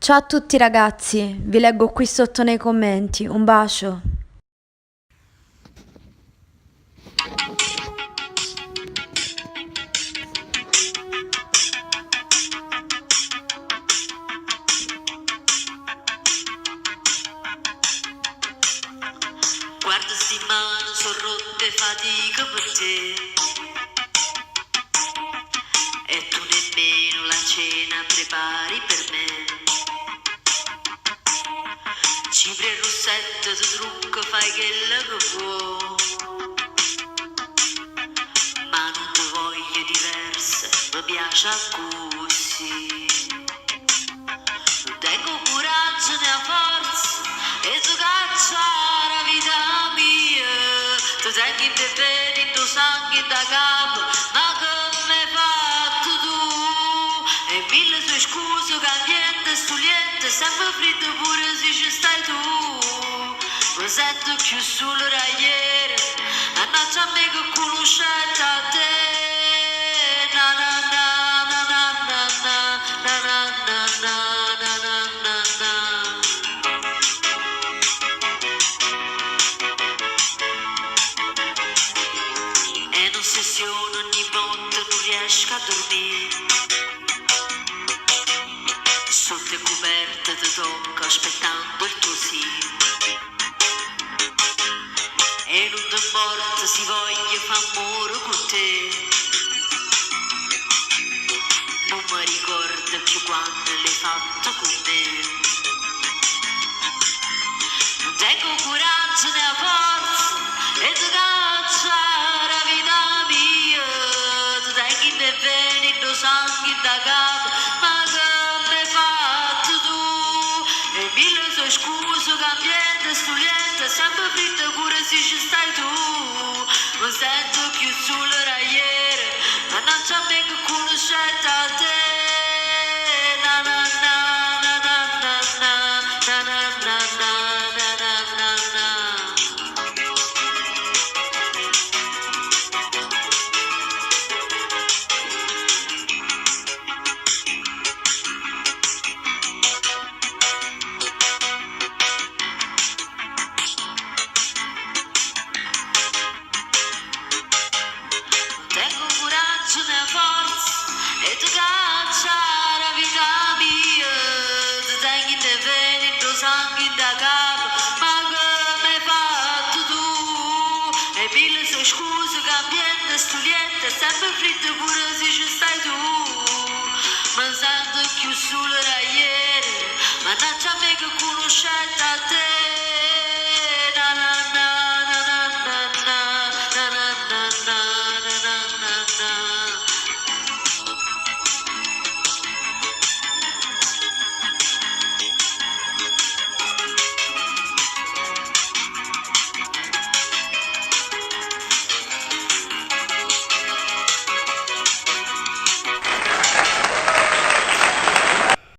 Ciao a tutti ragazzi, vi leggo qui sotto nei commenti, un bacio. Guarda 'sti mane so' rotte 'e fatica pe' te. E tu nemmeno la cena prepari per me. Cipria e russetto, te trucca, fai chello che vuò. Ma nun te voglio diversa, me piace accussì. Nun tengo 'o curaggio né 'a forza 'e te caccià d' 'a vita mia. Te tengo 'int' 'e vene, 'int' 'o sangue, 'int' 'a capa, ma comme 'e fatto tu? E mille so' 'e scuse ca 'nviento 'stu lietto è sempe friddo pure si ce stai tu. Me sento cchiù sulo d'ajere, mannaggia a me che cunuscette a te. Na na na na na na na na na na na na na na na. È n'ossessione ogni volta nun riesco a dormì. Sotto 'e cuperte te tocco aspettando il tuo sì. E nun te 'mporta si voglio fa ammore cu te. Nun me ricordo cchiù quanno l'hê fatto cu me. Nun tengo 'o curaggio né 'a forza 'e te caccià d' 'a vita mia. Te tengo 'int' 'e vene, 'int' 'o sangue, 'int' 'a capa, ma comme 'e fatto tu? E mille so' scuse ca 'nviento 'stu lietto è sempe friddo pure si ce stai tu. Me sento cchiù sulo d'ajere, mannaggia a me che cunuscette a te. Na na na na na na na na na na na na na na na. Nun tengo 'o curaggio né 'a forza 'e te caccià d' 'a vita mia. Te tengo 'int' 'e vene, 'int' 'o sangue, 'int' 'a capa, ma comme 'e fatto tu? E mille so' scuse ca 'nviento 'stu lietto è sempe friddo pure si ce stai tu. Me sento cchiù sulo d'ajere, mannaggia a me che cunuscette a te.